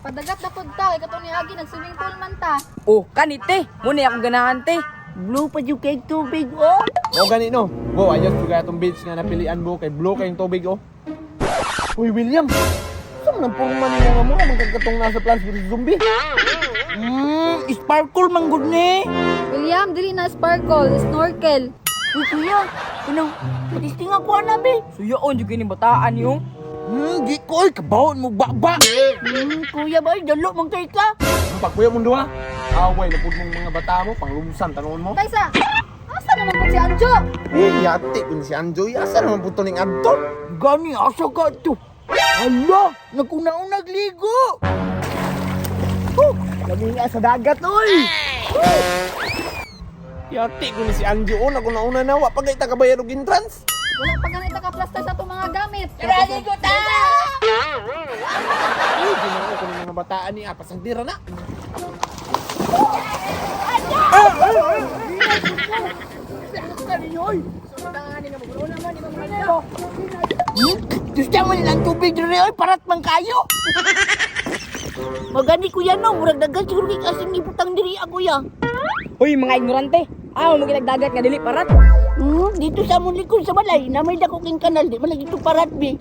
Padagat na pud ta kay katong niagi nag swimming pool man ta. Oh, kani te. Muna akong ganahan te. Blue pa jud kay tubig oh. O gani no. Bo, ayos juga atong beach nga napilian bo kay blue kayong tubig oh. Uy, William. Saan man ang purma nimo nga mo man katong nasa Plants vs Zombie? Sparkle man gud ni. William, dili na sparkle, snorkel. Uy kuya, kanang patisting ako ana be. Suyaon jud kini bataan yung. Di ko oy kabawon mo baba. Kuya ba dalo man kay ka. Ang pagkuya mong duha. Away na pud mong mga bata mo panglumsan tanon mo. Kaysa, asa naman pud si Anjo? Eh, yati kun si Anjoy asa naman pud to ning adto? Gani asa ka to? Hala, naguna-unag ligo. Oh, lami nga sa dagat oy. Yati kun si Anjo oh, naguna-una na wa pagay ta kabayad og entrance. Wala pa ganit ka-plaster sa atong mga gamit. Tara, ligo ta! Uy, ginoo ko ng mga bataan ni pasagdira na. Gusto mo nilang tubig diri oy, parat man kayo. Magani kuya no, murag dagan siguro kay kasing gibutang diri ah, kuya. Uy, mga ignorante. Ah, mo dagat nga dili parat. Dito sa among likod sa balay, na may dako king kanal, di man lagi to parat bi.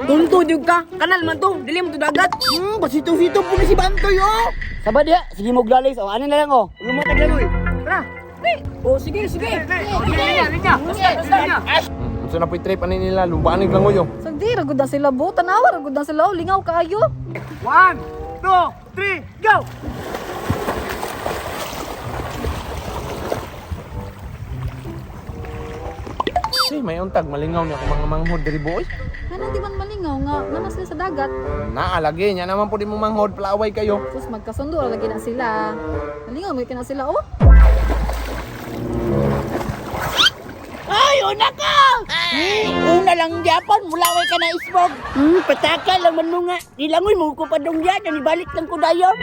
Tunto jud ka. Kanal man to, dili mo to dagat. Basito-sito po ni si Bantoy oh. Sabad diha, sige mo glalis oh. Ano na lang oh. Lumatag lang oy. Tara. Oh, sige, sige. Linya, linya. Unsa na po'y trip ani nila lumbaan lang oy. Oh. Sagdi, ragud na sila bo. Tanawa, ragud na sila. Oh, lingaw kaayo. 1, 2, 3, go! Si may untag malingaw niya akong mga manghod diri boy. Ano di man malingaw nga naman sila sa dagat. Naalagi niya naman pud mo manghod palaway kayo. Tapos magkasundo ra lagi na sila. Malingaw mo na sila oh. Ay, una ka! Una lang Japan, mulaway ka na ismog. Pataka lang man mo nga. Nilangoy mo ko pa dong yan, ibalik lang ko dayon.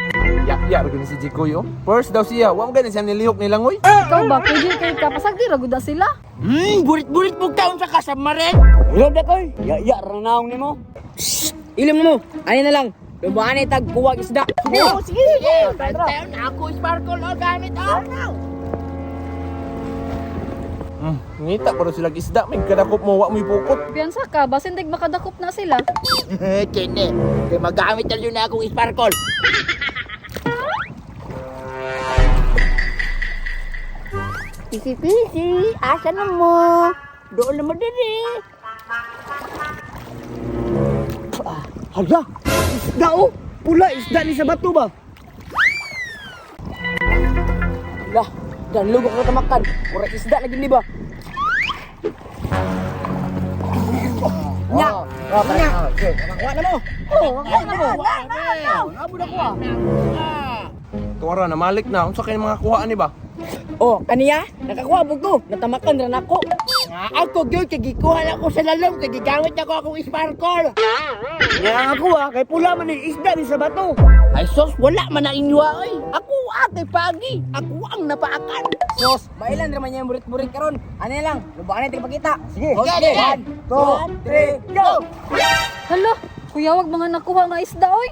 Ya ya ra si Jikoy oh. First daw siya, wa mo gani siya nilihok nilangoy. Ikaw ba pwede kay ka pasagdi ra gud na sila. Burit-burit mo taon sa kasamarin. Ilom na koy. Ya ya ranaong nimo. Ilom mo. Ani na lang. Lumbaan ay tag kuwag isda. Oh, sige, sige. Taon ako sparkle o gamit oh. Ngita pero sila isda may kadakop mo wa mo'y pukot. Piyansa ka, basin dig makadakop na sila. Kene, kay magamit na yun na akong sparkle. Pisi-pisi, asa na mo? Doon naman din eh. Hala, isda oh. Pula isda ni sa bato ba? Lah, danlog ako tamakan. Ora isda lagi ni ba? Nya. Nya. Wa na mo. Oh, wala na mo. Wala na mo. Tuwara na malik na unsa kay mga kuhaan ni ba? Oh, kaniya, nakakuha bug ko. Natamakan ra nako. Nga ako gyud kay gikuha na ko sa lalom kay gigamit ako akong sparkle. Nya ako ah, kay pula man ni isda ni sa bato. Ay sos, wala man na inyo ay. Ako ah, kay pagi. Ako ang napaakan. Sos, mailan ra man niya burit-burit karon. Ano lang, lubaan natin ipakita. Sige. Sige. One, two, three, go! Hala, kuya wag mga nakuha nga isda oy.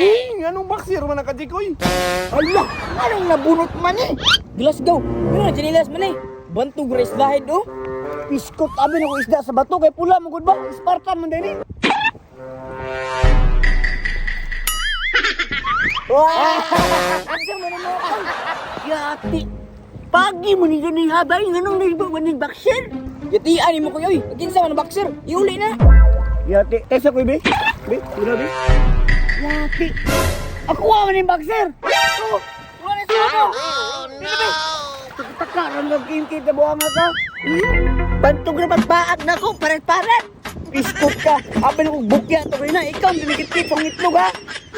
Eh, anong boxer man ka Jikoy? Ala, anong nabunot man eh? Glasgow. Pero na chinilas man eh. Bantog ra islahid oh. Piskot abi na ko isda sa bato kay pula mo gud ba? Spartan man din eh. Yati. Pagi mo ni ni habay nganong naibo man ning boxer? Yatian nimo kuya oy. Kinsa man ang boxer? Iuli na. Yati, tesa ko be. Be, sino be? Yati. Ako wa man ning boxer. Oh, wala na siya. Oh no. Taka ram ng game kay buang ka. Bantog ra pagpaak nako parat-parat. Piskot ka. Abi na kong bukya to kay na. Ikaw ang dumikit-kit pang itlog ha.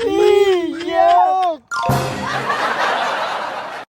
Iyak!